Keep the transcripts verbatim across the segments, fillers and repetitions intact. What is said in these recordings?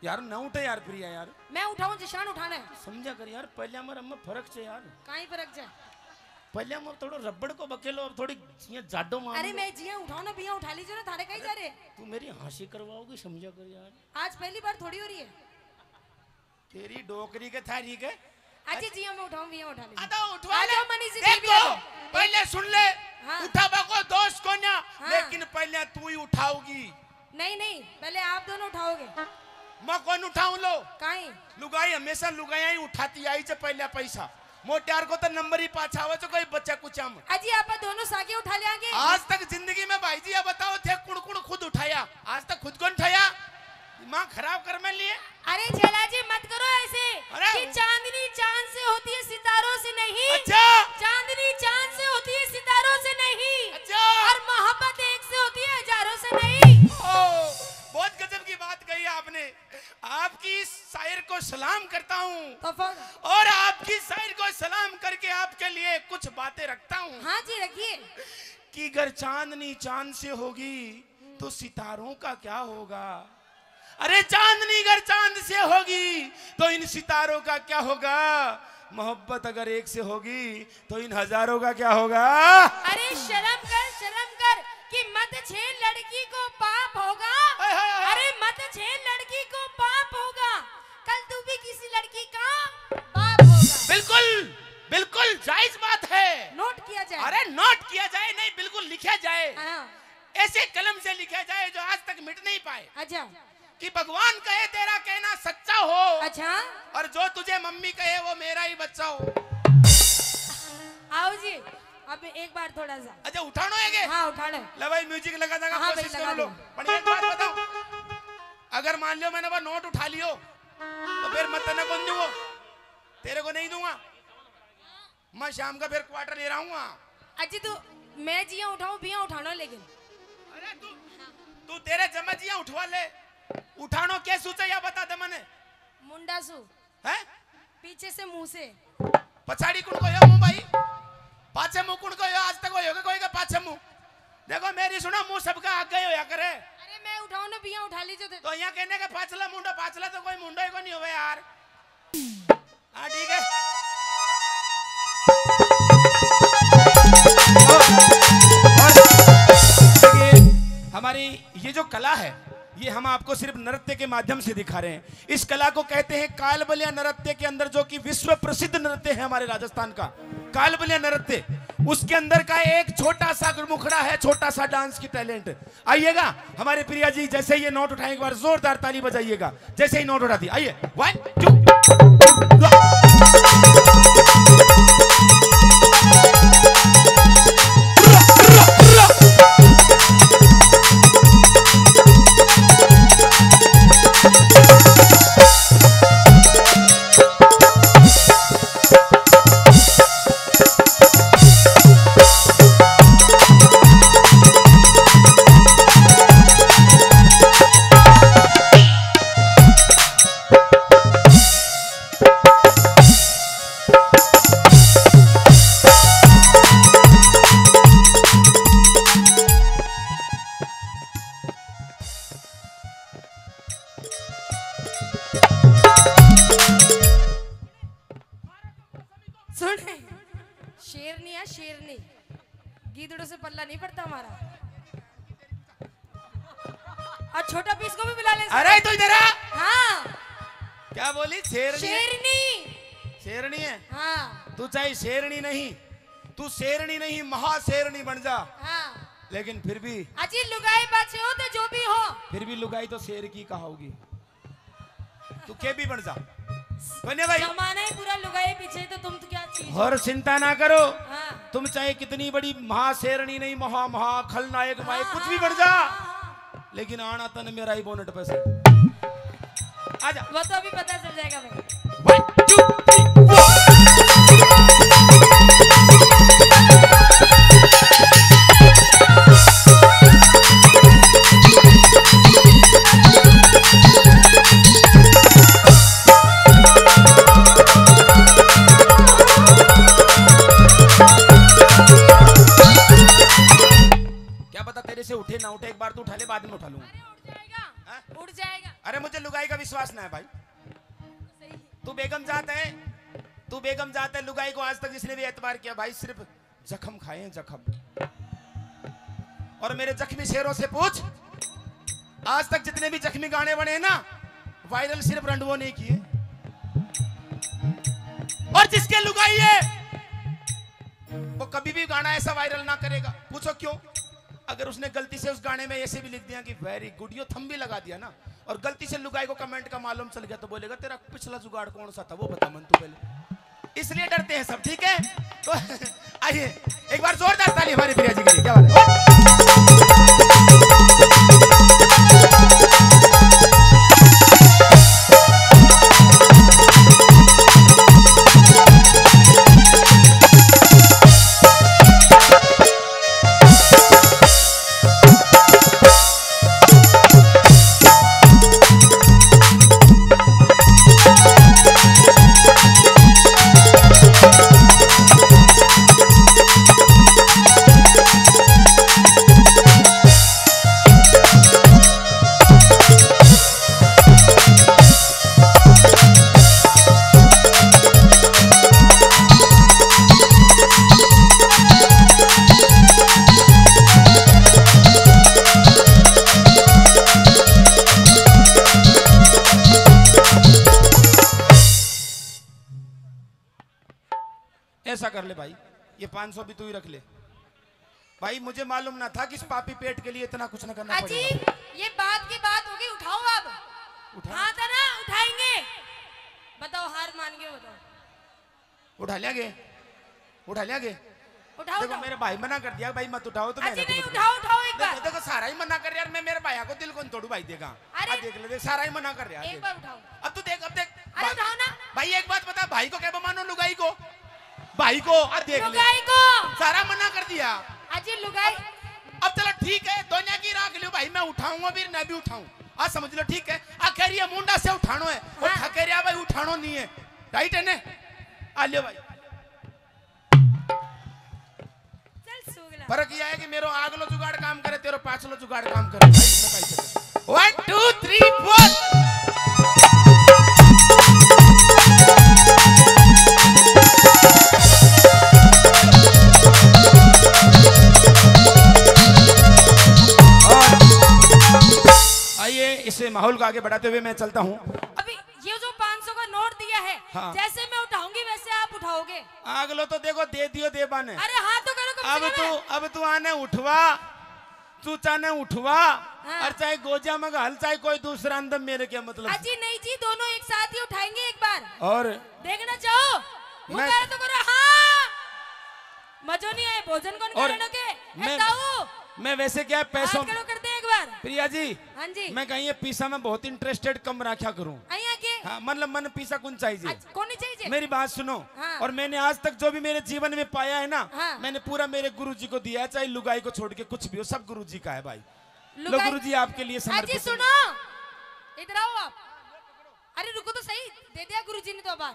यार ना उठे यार प्रिया यार। मैं उठाऊं जिशान उठाना है। समझा कर यार, पहले हमारे में फर्क छे यार। काई फर्क छे? पहले हम थोड़ा रबड़ को बकेलो, अब थोड़ी जिया जाडो मार अरे लो। मैं जिया उठाऊं ना, बिया उठा लीजिए ना, थारे कहीं जा रहे। तू मेरी हंसी करवाओगी, समझा कर यार। आज पहली बार थोड़ी हो रही है। तेरी डोकरी के थारी के। अच्छा जिया मैं उठाऊं, बिया उठा लीजिए। अदा उठवा आ ले। जाओ मनीष जी, देख जी भी आ तो, जाओ। पहले सुन ले। हाँ। उठावा को दोष कोन्या, हाँ। लेकिन पहले तू ही उठाओगी। नहीं, नहीं, पहले आप दोनों उठाओगे। मैं कौन उठाऊं लो? काई? लुगाई हमेशा लुगाइयां ही उठाती आई जे पहला पैसा। मोट्यार को तो नंबर ही पाछा आवे जो कोई बच्चा कुछ हम। अजी आप दोनों सागे उठा ले आगे। आज तक जिंदगी में भाई जी ये बताओ थे कुण कुण खुद उठाया? आज तक खुद कौन उठाया? दिमाग खराब कर में लिए। अरे झेला जी मत करो ऐसे अरे कि चांदनी चांद से होती है, सितारों से नहीं। अच्छा। चांदनी चांद से होती है, सितारों से नहीं। अच्छा। और मोहब्बत एक से होती है, हजारों से नहीं। ओ, बहुत गजब की बात कही आपने। आपकी इस शायर को सलाम करता हूँ तो फिर? और आपकी शायर को सलाम करके आपके लिए कुछ बातें रखता हूँ। हाँ जी, रखिए। कि अगर चांदनी चांद से होगी तो सितारों का क्या होगा? अरे चांदनी अगर चांद से होगी तो इन सितारों का क्या होगा? मोहब्बत अगर एक से होगी तो इन हजारों का क्या होगा? अरे शर्म कर, शर्म कर कि मत छेड़ लड़की को पाप होगा। हाय, हाय, हाय। अरे मत छेड़ लड़की को पाप होगा, कल तू भी किसी लड़की का बाप होगा। बिल्कुल, बिल्कुल जायज बात है। नोट किया जाए। अरे नोट किया जाए नहीं, बिल्कुल लिखा जाए। हाँ। ऐसे कलम से लिखा जाए जो आज तक मिट नहीं पाए। अच्छा। कि भगवान कहे तेरा कहना सच्चा हो। अच्छा। और जो तुझे मम्मी कहे वो मेरा ही बच्चा हो। आओ जी, अब एक बार थोड़ा सा। अच्छा उठानो है के? हाँ उठानो है। ले भाई म्यूजिक लगा देगा, हाँ कोशिश भाई, लगा कर लो। दो। पर एक बात बताओ, अगर मान लो मैंने वो नोट उठा लियो तो फिर मैं तने कौन दूंगा? तेरे को नहीं दूंगा। मैं शाम का फिर क्वार्टर ले रहा हूँ। अजी तू, मैं जिया उठाऊं बिया उठानो लेकिन। अरे तू, तू तेरे जमा जिया उठवा ले। उठानो के सूचे या बता दे मने। मुंडा सू। हैं? पीछे से मुंह से। पछाड़ी कुण को यो मुंह भाई? पाछे मुंह कुण को यो? आज तक वो योगे कोई का पाछे मुंह? देखो मेरी सुनो, मुंह सबका आगे ही होया करे। अरे मैं उठाऊं ना बिया उठा लीजिए तो। तो यहाँ कहने के पाछला मुंडो, पाछला तो कोई मुंडो ही को नहीं होवे यार। हाँ, ठीक है। और, और देखिए, हमारी ये जो कला है, ये हम आपको सिर्फ नृत्य के माध्यम से दिखा रहे हैं। इस कला को कहते हैं कालबलिया नृत्य के अंदर, जो कि विश्व प्रसिद्ध नृत्य है हमारे राजस्थान का, कालबलिया नृत्य। उसके अंदर का एक छोटा सा मुखड़ा है, छोटा सा डांस की टैलेंट। आइएगा हमारे प्रिया जी, जैसे ये नोट उठाएं एक बार जोरदार ताली बजाइएगा। जैसे ही नोट उठाती, आइए, वन, टू। सुन, शेरनी है शेरनी, गीदड़ों से पल्ला नहीं पड़ता हमारा। और छोटा पीस को भी बुला ले। अरे तू इधर आ। हाँ। क्या बोली? शेरनी है? शेरनी। शेरनी है? हाँ। तू चाहे शेरनी नहीं, तू शेरनी नहीं, महाशेरनी बन जा। हाँ। लेकिन फिर भी अजी लुगाई बचे हो तो जो भी हो, फिर भी लुगाई तो शेर की कहाओगी। तू के भी बन जा। बने भाई। जमाना ही पूरा लुगाई पीछे, तो तुम तो क्या चीज हो? और चिंता ना करो। हाँ। तुम चाहे कितनी बड़ी महाशेरनी नहीं, महा, महा खलनायक, मायक, हाँ, कुछ भी बन जा। हाँ, हाँ, हाँ। लेकिन आना तन मेरा ही बोनट पे से। आजा। वो तो अभी पता चल जाएगा भाई। One, two, three, four। क्या पता तेरे से उठे ना उठे, एक बार तू उठा ले, बाद में उठा लूंगा। अरे उठ जाएगा, हाँ? उठ जाएगा। अरे मुझे लुगाई का विश्वास ना है भाई। तू बेगम जात है, तू बेगम जात है, लुगाई को आज तक जिसने भी एतबार किया भाई, सिर्फ जख्म खाए हैं, जख्म। और मेरे जख्मी शेरों से पूछ, आज तक जितने भी जख्मी गाने बने हैं ना, वायरल सिर्फ रंडुओं ने किए। और जिसके लुगाई है, वो कभी भी गाना ऐसा वायरल ना करेगा। पूछो क्यों? अगर उसने गलती से उस गाने में ऐसे भी लिख दिया कि "वेरी गुड", यो थम भी लगा दिया ना, और गलती से लुगाई को कमेंट का मालूम चल गया, तो बोलेगा, "तेरा पिछला जुगाड़ कौन सा था, वो बता मन तू पहले।" इसलिए डरते हैं सब, ठीक है? तो आइए, एक बार जोरदार ताली हमारे प्रिया जी के लिए। क्या बात है? ऐसा कर ले भाई, ये पाँच सौ भी तू ही रख ले। भाई, मुझे मालूम ना था कि इस पापी पेट के लिए इतना कुछ ना करना अजी, पड़ेगा। ये बात की बात होगी, उठाओ अब। उठा। हाँ था ना, उठाएंगे। बताओ, हार मान गए, बताओ। उठा लिया गे? उठा लिया गे? उठाओ, देखो, उठाओ। मेरे भाई मना कर दिया, भाई मत उठाओ, तो अजी, मैं नहीं, उठाओ, उठाओ एक देखो, बार। देखो, सारा ही मना कर रहा यार, मैं मेरे भाइया को दिल कौन तोड़ू भाई, देगा। अरे, आ देख ले, देख, सारा ही मना कर रहा है, एक देख। बार उठाओ। अब तू देख, अब देख, अरे, भाई, उठाओ ना। भाई, एक बात बता, भाई को क्या मानो, लुगाई को? भाई को, आ देख ले। लुगाई को। सारा मना कर दिया। अजी, लुगाई। अब, अब चलो, ठीक है, दोनों की राख लियो भाई, मैं उठाऊंगा भी, मैं भी उठाऊं। आ समझ लो, ठीक है, आ कह रही है मुंडा से उठानो है, और हाँ। ठा कह रहा भाई उठानो नहीं है, राइट है ने? आ लियो भाई। चल सुगला। फर्क यह है कि मेरो आगलो जुगाड़ काम करे, तेरो पाछलो जुगाड़ काम करे। भाई, इसमें काई फर्क है? One, two, three, four। और आइए, इस माहौल को आगे बढ़ाते हुए मैं चलता हूँ। अभी ये जो पाँच सौ का नोट दिया है, हाँ। जैसे मैं उठाऊंगी वैसे आप उठाओगे। आगलो तो देखो दे दियो देबा ने। अरे हाँ तो करो कम से अब कम। तू, अब तू आने उठवा, तू चाहे उठवा, हाँ। और चाहे गोजा में घाल, चाहे कोई दूसरा अंदर, मेरे क्या मतलब? अजी नहीं जी, दोनों एक साथ ही उठाएंगे एक बार। और देखना चाहो? मैं उतारो तो करो, हाँ। मजो नहीं आए, भोजन कौन और करने के? ए, मैं, ताऊ। मैं वैसे क्या है, पैसों हाथ खड़ो कर दे एक बार। प्रिया जी, हाँ जी। मैं कहीं ये पीसा में बहुत इंटरेस्टेड कम रखा करूं। अइया के? हाँ, मतलब मन पीसा कौन चाहिए? अच्छा, कौन नहीं चाहिए? मेरी बात सुनो। हाँ। और मैंने आज तक जो भी मेरे जीवन में पाया है ना, हाँ। मैंने पूरा मेरे गुरुजी को दिया है, चाहे लुगाई को छोड़ के कुछ भी हो, सब गुरुजी का है भाई। लो लुगाई गुरुजी, आपके लिए समर्पित है। अजी सुनो, इधर आओ आप। अरे रुको तो सही, दे दिया गुरुजी ने तो बार।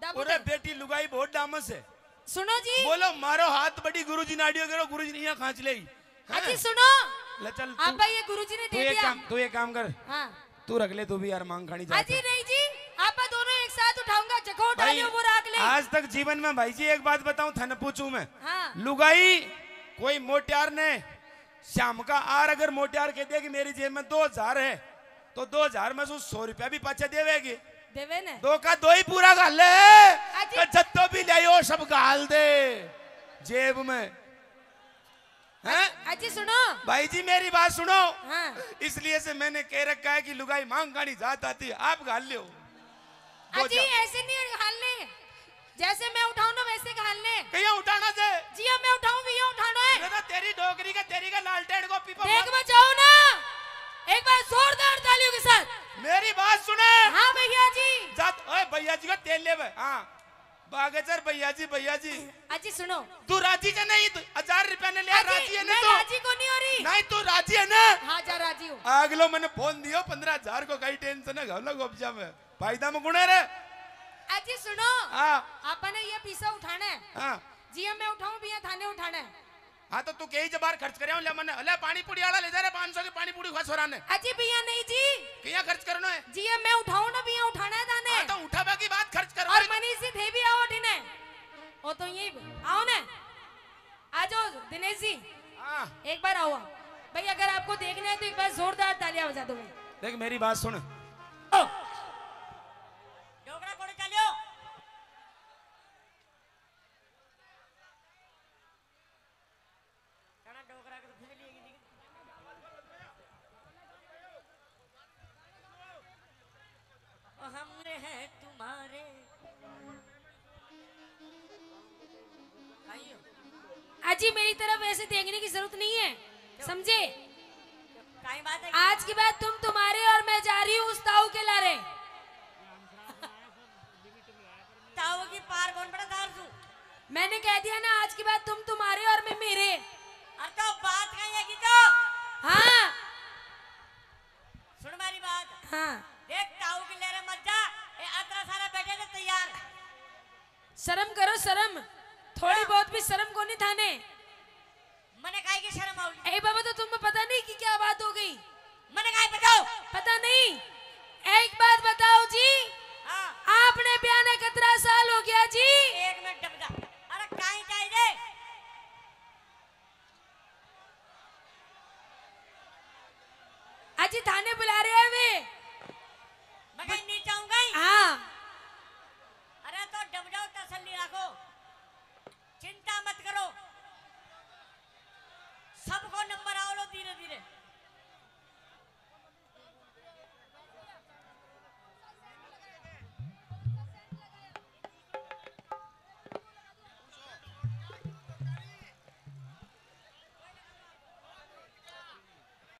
दाबो अरे दे। बेटी लुगाई बहुत डामस है। सुनो जी। बोलो, मारो हाथ बड़ी गुरुजी नाडियो करो, गुरुजी ने यहाँ खांच ले। अजी हैं? सुनो। ले चल तू, आप भाई, ये गुरुजी ने तू दे एक दिया। काम, तू एक काम कर। हाँ। तू रख ले, तू भी यार मांग खानी चाहता अजी है। नहीं जी, आप दोनों एक साथ उठाऊंगा, जखो उठा भाई, लियो वो राख ले। आज तक जीवन में भाई जी एक बात बताऊं, थने पूछूं मैं। हाँ। लुगाई कोई मोटियार ने शाम का आर अगर मोटियार कह दिया कि मेरी जेब में दो हजार है, तो दो हजार में से सौ रुपया भी पाछे देवेगी। देवे ने। दो का दो ही पूरा घाल ले। अजी। तो जत्तो भी ले आयो, सब घाल दे जेब में। हैं? अजी सुनो। भाई जी मेरी बात सुनो। हाँ। इसलिए से मैंने कह रखा है कि लुगाई मांग गानी जात आती है, आप घाल लो। दो अजी हजार। ऐसे नहीं घालने। जैसे मैं उठाऊं ना वैसे घालने। कहीं उठाना से? जी, अब मैं उठाऊं भी ये उठाना है। ये तो तेरी डोकरी का, तेरी का लालटेन को पीपा देख मत। बचाओ ना। एक बार जोरदार तालियों के साथ। मेरी बात सुने। हाँ भैया जी। जात, ओए भैया जी का तेल ले बे। हाँ। बागेसर भैया जी, भैया जी। अजी सुनो। तू राजी जे नहीं, तू हजार रुपया ने ले, अजी, राजी है ना मैं तू? राजी को नहीं हो रही। नहीं, तू राजी है ना? हाँ, जा राजी हूँ। अगलो मैंने फोन दियो, पन्द्रह हजार को, कई टेंशन है, घालो गोपजा में। फायदा में गुण है रे। अजी सुनो। हाँ। आपने ये पीसा उठाना है। हाँ। जी, मैं उठाऊं भी या थाने उठाना है? हाँ, तो तू कई जबार खर्च करे ले मने, ले पानी पूरी वाला ले जा रे, पाँच सौ की पानी पूरी खा छोरा ने। अजी भैया नहीं जी। किया खर्च करनो है? जी, ये मैं उठाऊं ना भैया, उठाना है थाने। हाँ, तो उठावा की बात खर्च करो। और मनीष जी थे भी आओ ठीक है। ओ तो ये आओ ना। आ जाओ दिनेश जी। हाँ। एक बार आओ आप। भाई अगर आपको देखना है तो एक बार जोरदार तालियां बजा दो भाई। देख मेरी बात सुन। डोगरा कोड़े चलियो। कणा डोगरा के तो फिर लिए की। हमने हैं तुम्हारे। आइयो। अजी मेरी तरफ ऐसे देखने की जरूरत नहीं है, समझे? काई बात है? आज के बाद तुम तुम्हारे और मैं जा रही हूँ उस ताऊ के लारे। ताऊ की पार कौन बड़ा दार तू? मैंने कह दिया ना, आज के बाद तुम तुम्हारे और मैं मेरे। अरे तो बात कही है कि तो? हाँ। सुन मारी बात। हाँ। देख ताऊ की लेरे मत जा, ए अतरा सारा बैठे थे तैयार। शर्म करो शर्म, थोड़ी हाँ। बहुत भी शर्म को नहीं थाने। मने काहे की शर्म आउली? ए बाबा, तो तुम्हें पता नहीं कि क्या बात हो गई? मने काहे बताओ? पता नहीं। एक बात बताओ जी, हाँ। आपने ब्याह ने कितना साल हो गया जी? एक मिनट डब जा। अरे काहे चाहिए? अजी थाने बुला रहे हैं वे। मैं कहीं नहीं जाऊंगा ही। हाँ। अरे तो डब जाओ, तसल्ली रखो, चिंता मत करो, सबको नंबर आओ लो धीरे धीरे।